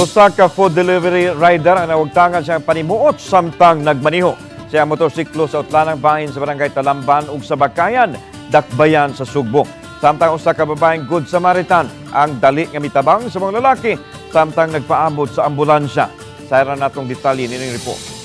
Usa ka food delivery rider ang nawagtangan siyang panimuot samtang nagmaniho siya motorsiklo sa utlanang bahin sa barangay Talamban ug sa Bakayan, Dakbayan sa Sugbo. Samtang usa ka babaeng Good Samaritan ang dali nga mitabang sa mga lalaki samtang nagpaabot sa ambulansya. Sayran natong detalye nining report.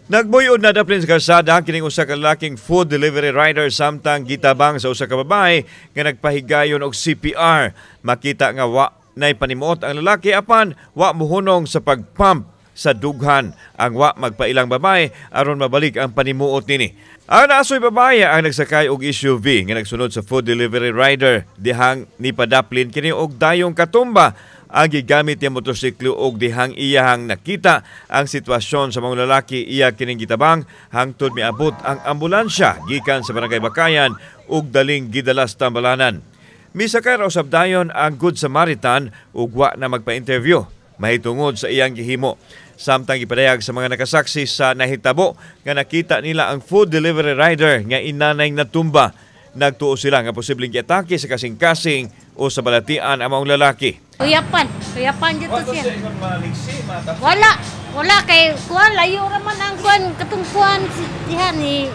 Nagbuyod na daplin sa kalsada kining usa ka lalaking food delivery rider samtang gitabang sa usa ka babae nga nagpahigayon og CPR. Makita nga wa nay panimuot ang lalaki apan wa mohunong sa pagpump sa dughan ang wa magpailang babae aron mabalik ang panimuot nini. Ang naasoy babae ang nagsakay og SUV nga nagsunod sa food delivery rider dihang nipadaplin kini og dayong katumba ang gigamit niya motorsiklo og dihang iyahang nakita ang sitwasyon sa mga lalaki iya kining gitabang hangtod miabot ang ambulansya gikan sa barangay Bakayan ug daling gidala sa tambalanan. Misakay ra usab dayon ang Good Samaritan ug wa na magpa-interview mahitungod sa iyang gihimo. Samtang gipadayag sa mga nakasaksi sa nahitabo nga nakita nila ang food delivery rider nga inanay natumba. Nagtuo sila nga posibleng giatake sa kasing-kasing o sa balatian ang maong lalaki. Uyapan, uyapan dito siya. Wala, wala kay kuan layo ra man ang kuan katong kuan diha ni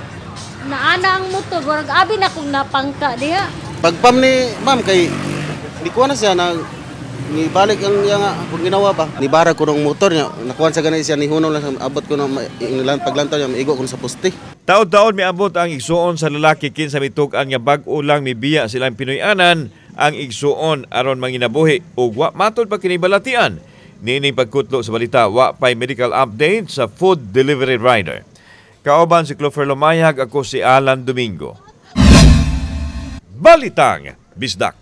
naana ang motor, murag abi na kung napangka diha. Pagpam ni ma'am kay ni kuan na siya na ni balik ang iya nga kung ginawa ba. Ni bara ko ng motor niya, nakuan sa ganay siya ni hunong lang abot ko ng paglantaw niya maigo ko sa poste. Taod-taod miabot ang igsuon sa lalaki kinsa mitug-an nga bag-o lang mibiya silang Pinoy-anan ang igsuon aron manginabuhi ug wa matud pa kini balatian. Niining pagkutlo sa balita, wa pay medical update sa food delivery rider. Kauban si Clover Lumayag, ako si Alan Domingo. Balitang Bisdak.